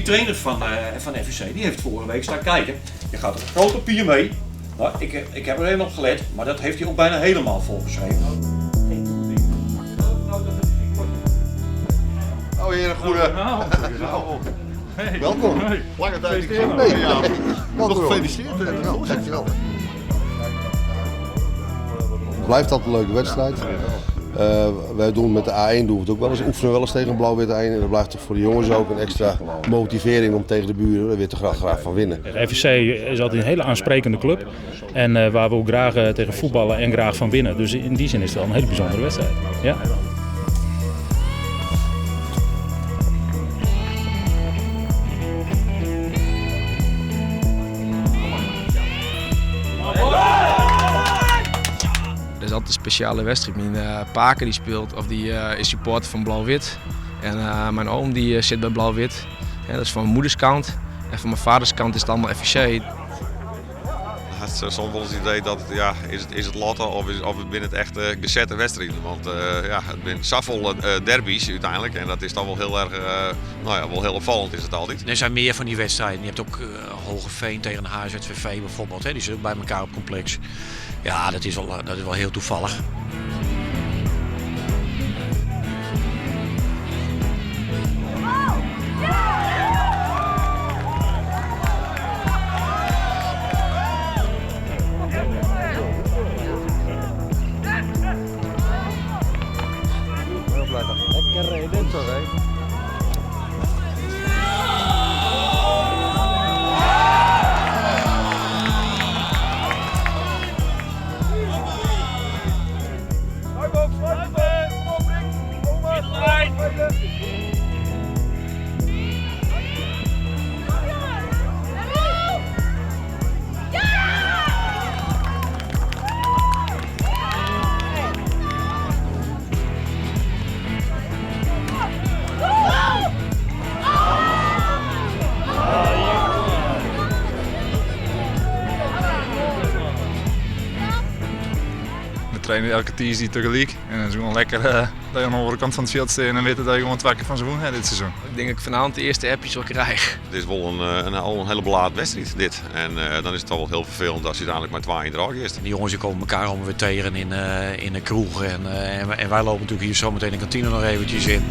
trainer van, van FVC, die heeft vorige week staan kijken. Je gaat er een groot papier mee. Nou, ik, ik heb er even op gelet, maar dat heeft hij ook bijna helemaal volgeschreven. Oh heren, goede. Hey. Welkom. Hey. Lange tijd niet Gefeliciteerd gezien. nog. Nee, ja. Welkom, Nog gefeliciteerd. Dankjewel. Dankjewel. Het blijft altijd een leuke wedstrijd. Wij doen met de A1 doen we het ook wel eens, oefenen wel eens tegen Blauw-Wit 1. En dat blijft toch voor de jongens ook een extra motivering om tegen de buren weer te graag van winnen. De FVC is altijd een hele aansprekende club. En waar we ook graag tegen voetballen en graag van winnen. Dus in die zin is het wel een hele bijzondere wedstrijd. Ja. Dat is altijd een speciale wedstrijd. Mijn paken die speelt, of die is supporter van Blauw-Wit. En mijn oom die zit bij Blauw-Wit. Ja, dat is van mijn moeders kant. En van mijn vaders kant is het allemaal FVC. Het is soms wel eens het idee dat het, ja, is het lotte of of het binnen het echt gezette wedstrijden. Want ja, het zijn zoveel derbies uiteindelijk en dat is dan wel heel erg, nou ja, wel heel opvallend is het altijd. Er zijn meer van die wedstrijden. Je hebt ook Hoogeveen tegen HZVV bijvoorbeeld, hè. Die zitten ook bij elkaar op complex. Ja, dat is wel heel toevallig. Lekker rijden. Zo rijden. We trainen elke Tuesday tegelijk en het is gewoon lekker dat je aan de andere kant van het veld staat en weten dat je gewoon twee keer van ze won dit seizoen. Ik denk dat ik vanavond de eerste appjes al krijg. Het is wel al een hele beladen wedstrijd dit. En dan is het toch wel heel vervelend als je uiteindelijk maar 2 in de draag is. Die jongens die komen elkaar allemaal weer tegen in de kroeg. En wij lopen natuurlijk hier zo meteen de kantine nog eventjes in.